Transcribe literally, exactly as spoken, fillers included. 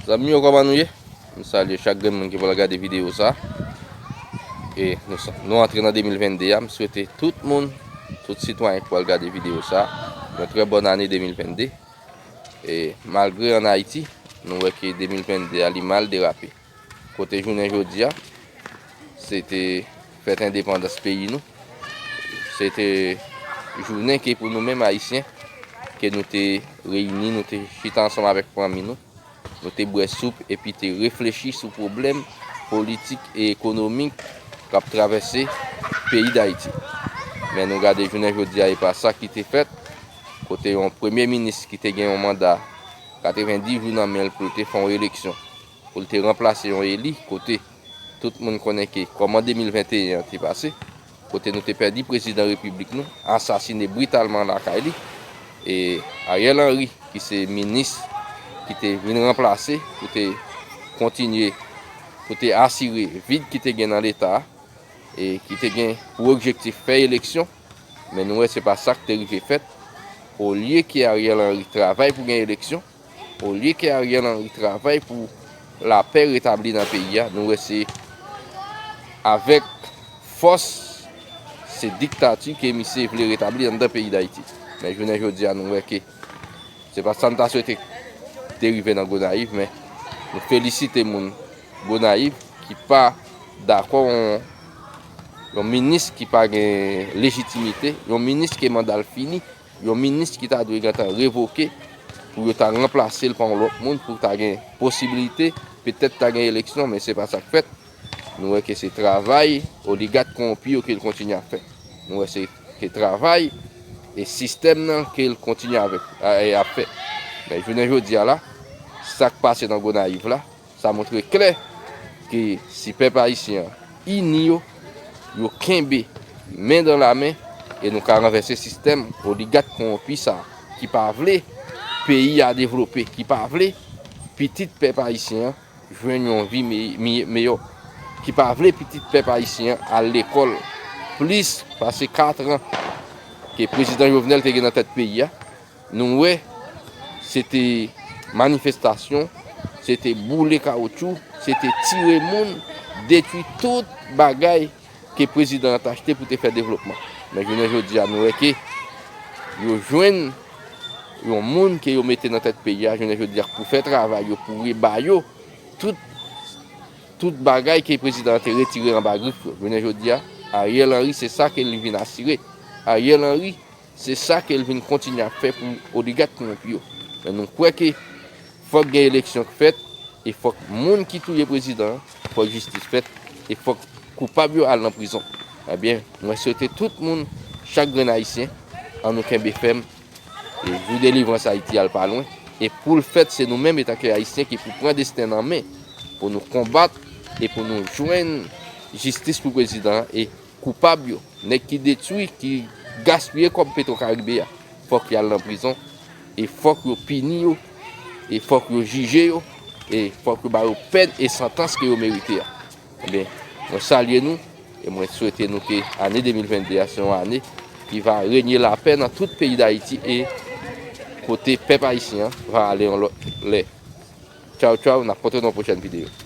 Zanmi yo, kòman nou ye? M salye chak grenn moun ki pral gade videyo sa. E nou sa, nou antre nan de mil venn de a. M swete tout moun, tout sitwayen ki pral gade videyo sa, yon trè bòn ane de mil venn de. E malgre ann Ayiti, nou wè ke de mil venn de a, li mal derape. Kote jounen jodi a, se te fèt endepandans peyi nou. Se te jounen ke pou nou menm Ayisyen, ke nou te reyini, nou te chita ansanm avèk fanmi nou, nou te bwè soup epi te reflechi sou pwoblèm politik e ekonomik k ap travèse peyi Dayiti. Men nou gade jounen jodi a, e pa sa ki te fèt, kote yon premye minis ki te gen yon manda katrevenndis jou nan men l pou l te fè yon eleksyon, pou l te ranplase yon eli, kote tout moun konnen ke kòman de mil venteyen an te pase, kote nou te pèdi prezidan repiblik nou, asasine britalman lakay li, e Ariel Henry, ki se minis ki te vin ranplase, pou te kontinye, pou te asire vid ki te gen nan Leta a, e ki te gen pou objektif fè eleksyon, men nou wè se pa sa k te rive fèt. Olye ke Ariel Henry travay pou gen eleksyon, olye ke Ariel Henry travay pou lapè retabli nan peyi a, nou wè se avèk fòs, se diktati ke misye vle retabli anndan peyi Dayiti. Men jounen jodi a, nou wè ke se pa sa n ta swete te rive nan Gonayiv, men nou felisite moun Gonayiv ki pa dakò yon, yon minis ki pa gen lejitimite, yon minis ke manda l fini, yon minis ki ta dwe gentan revoke pou yo ta ranplase l pa yon lòt moun, pou ta gen posibilite, petèt ta gen eleksyon, men se pa sa k fèt. Nou wè ke se travay oligak kowonpi yo ke l kontinye ap fè. Nou wè se ke travay e sistèm nan ke l kontinye avèk, a, e ap fè. Men jounen jodi a la, sa k pase nan Gonayiv la, sa montre klè ke si pèp ayisyen an ini yo, yo kenbe men dan la men, e nou ka ranvèse sistèm oligak kowonpi sa a, ki pa vle peyi a devlope, ki pa vle pitit pèp ayisyen an jwenn yon vi me-, mi-, meyè, ki pa vle pitit pèp ayisyen an al lekòl. Plis pase kat an ke prezidan Jovenel te gen nan tèt peyi a, nou wè se te manifestasyon, se te boule kawotchou, se te tire moun, detwi tout bagay ke prezidan an t achte pou te fè devlopman. Men jounen jodi a, nou wè ke yo jwenn yon moun ke yo mete nan tèt peyi a, jounen jodi a, pou fè travay yo, pou reba yo tout, tout bagay ke prezidan an te retire anba grif yo. Jounen jodi a, Ariel Henry, se sa ke li vin asire. Ariel Henry, se sa ke l vin kontinye ap fè pou oligak kowonpi yo. Men nou kwè ke fòk gen eleksyon k fèt, e fòk moun ki touye prezidan an, fòk jistis fèt, e fòk koupab yo al nan prizon. Ebyen, mwen swete tout moun, chak grenn ayisyen, ann nou kenbe fèm, e jou delivrans Ayiti a l pa lwen. E pou l fèt, se nou menm, etanke ayisyen, ki pou pran desten nan men, pou nou konbat, e pou nou jwenn jistis pou prezidan an, e koupab yo, nèg ki detwi, ki gaspiye kòb Petwokaribe a, fòk y al nan prizon, e fòk yo pini yo, e fòk yo jije yo, e fòk yo ba yo pèn e santans ke yo merite a. Ebyen, mwen salye nou, e mwen swete nou ke ane de mil venn de a se yon ane ki va renye lapè nan tout peyi Dayiti, e kote pèp ayisyen an va ale yon lòt lè. Tchaw, tchaw, n ap kontre nan yon pwochèn videyo.